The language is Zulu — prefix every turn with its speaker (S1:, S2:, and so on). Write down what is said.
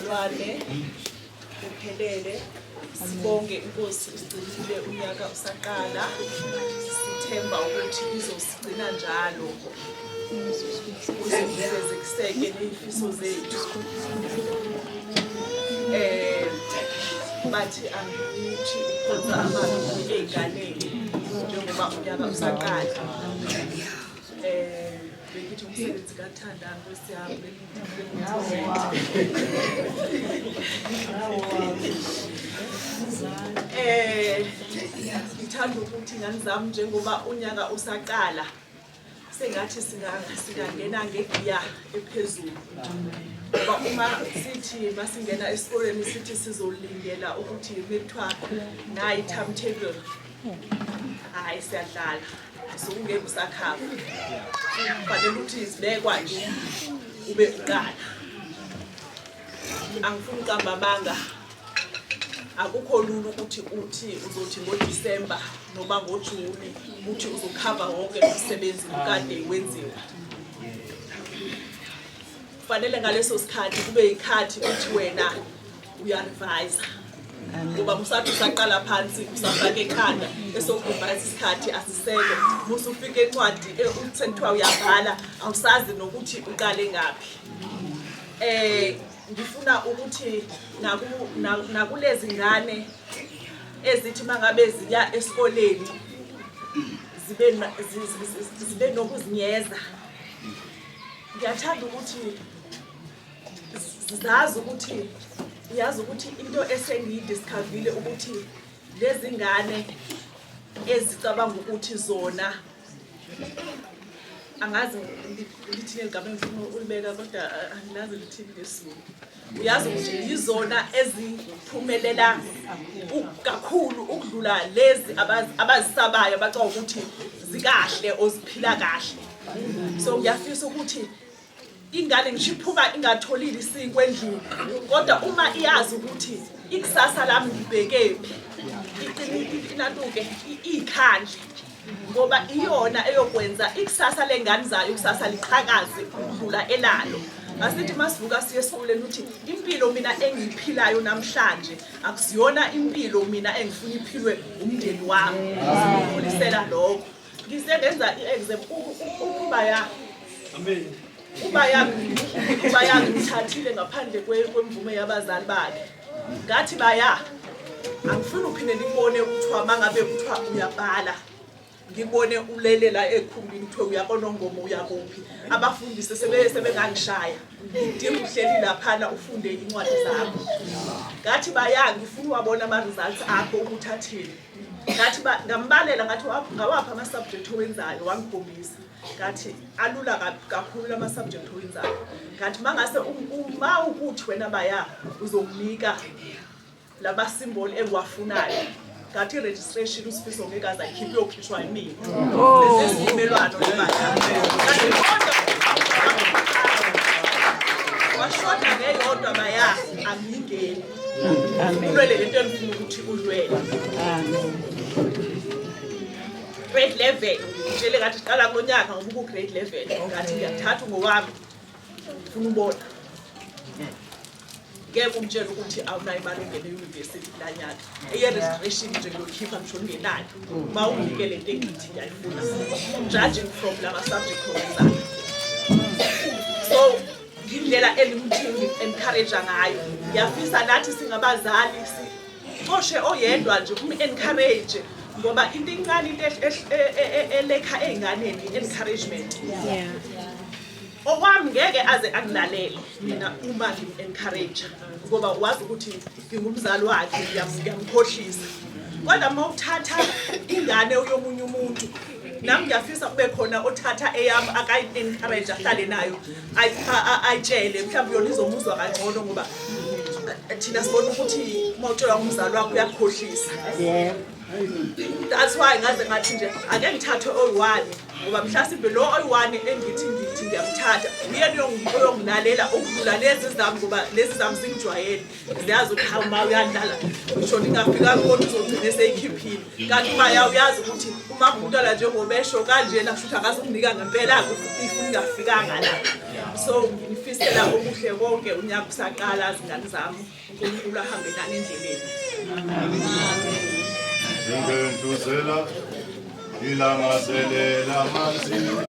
S1: Bazalwane uphelele, sibonge inkosi isigcinile unyaka usaqala, sithemba ukuthi izosigcina njalo ukuze kufezekiseke ney'fiso zethu. Bathi angithi ukuphonsa amazwi ey'nganeni njengoba unyaka usaqala. Bengithi umsebenzi kaThanda Nkosi yami. Ngithanda ukuthi ngani zami njengoba unyaka usaqala sengathi singangena ngegiya ephezulu, ngoba uma sithi masingena esikoleni sithi sizolindela ukuthi kuthiwa nayi timetable, hayi siyadlala, sokungeke usakhava, kufanele ukuthi zibekwa nje ube uqala. Angifuni uqamba amanga, akukho lula ukuthi uthi uzothi ngoDisemba noma ngoJuni uthi uzokhava wonke lo msebenzi kade wenziwa. Kufanele ngaleso sikhathi kube yikhathi ukuthi wena uyarevise, ngoba usathi usaqala phansi usafaka ekhanda esokurevise, isikhathi asisekho. Musufika encwadi uthi kuthiwa uyabhala, awusazi nokuthi uqale ngaphi. Ngifuna ukuthi nakulezi ngane ezithi mangabe ziya esikoleni zibe nokuzinyeza, ngiyathanda ukuthi zazi ukuthi uyazi ukuthi into esengiyidiscoverile ukuthi lezi ngane ezicabanga ukuthi zona, angazi lithini eligama engifuna ulibeka kodwa angilazi lithini ngesiZulu, uyazi ukuthi yizona eziphumelela kakhulu ukudlula lezi abazisabayo abacabanga ukuthi zikahle oziphila kahle. So ngiyafisa ukuthi ingane ngisho iphuma ingatholile isinkwa endlini, kodwa uma iyazi ukuthi ikusasa lami ngibhekephi, inantuke ikhandle, ngoba iyona eyokwenza ikusasa lengane zayo ikusasa liqhakaze ukudlula elalo. Asithi masivuka siye esikoleni ukuthi impilo mina engiyiphilayo namhlanje akusiyona impilo mina engifuna iphilwe umndeni wami. Ngikhulisela lokho. Ngisebenza i-exam ubaya ubaya ngithathile ngaphandle kwemvume yabazali bakhe. Ngathi baya angifuni uphinde ngikubone kuthiwa mangabe kuthiwa uyabhala, ngibone ulele la ekhumbini kuthiwe uyakonongoma uyakuphi, abafundisi sebengangishaya, ngidinga uhleli laphana ufunde incwadi zakho. Ngathi baya ngifuna uwabona ama-results akho ukuthi athini. Ngathi ngambalela ngathi ngawaphi ama-subject owenzayo, wangikhombisa. Ngathi alula kakhulu lama-subject owenzayo. Ngathi mangase uma ukuthi wena baya uzonginika lama symbol engiwafunayo, ngathi i-registration uSifiso ngeke aze ayikhiphe, uyokhishwa yimina. Lesivumelwano nabaya washoda ngeyodwa, baya angiyingeni, ulwele lento engifuna ukuthi ulwele. Grade 11 ngitshele ngathi qala kulo nyaka ngoba uku-grade 11, ngathi ngiyakuthatha ungowami, ngifuna ubona ngeke umtshele ukuthi awunayo imali ongena e-university kula nyaka, eye-registration nje ngiyokhipha ngisho ungenayo uma unginike le nto engithi ngiyayifuna, judging from lama subject owenzayo. So indlela engimu-encourage ngayo, ngiyafisa nathi singabazali sicoshe oyedwa nje um-encourage, ngoba into encane into elekha ey'nganeni i-encouragement. Owami ngeke aze angilalele mina uma ngim-encourage, ngoba wazi ukuthi ngingumzali wakhe, ngiyamkhohlisa. Kodwa uma uthatha ingane yomunye umuntu, nami ngiyafisa kube khona othatha eyami akayi-encourage, ahlale nayo, ayitshele, mhlawumbe yona izomuzwa kangcono, ngoba thina sibona ukuthi uma utshelwa ngumzali wakho uyakukhohlisa. That's why ngaze ngathi nje ake ngithathe oyi-one, ngoba mhlasimbe lo oyi-one engithi ngithi ngiyamthatha uyena oyongilalela ukudlula lezi zami, ngoba lezi zami zingijwayele, ziyazi ukuthi hawu ma uyadlala, ngisho ngingafika kodwa uzogcina eseyikhiphile. Kanti uma ya uyazi ukuthi uma ngumntwana njengobesho kanjena kusho ukuthi akazukunika ngempela-ke if ngingafikanga la. So ngifisela okuhle konke unyaka usaqala, zingane zami. UNkulunkulu ahambe nani endleleni.
S2: Ngendluzela ilangazelela amanzi.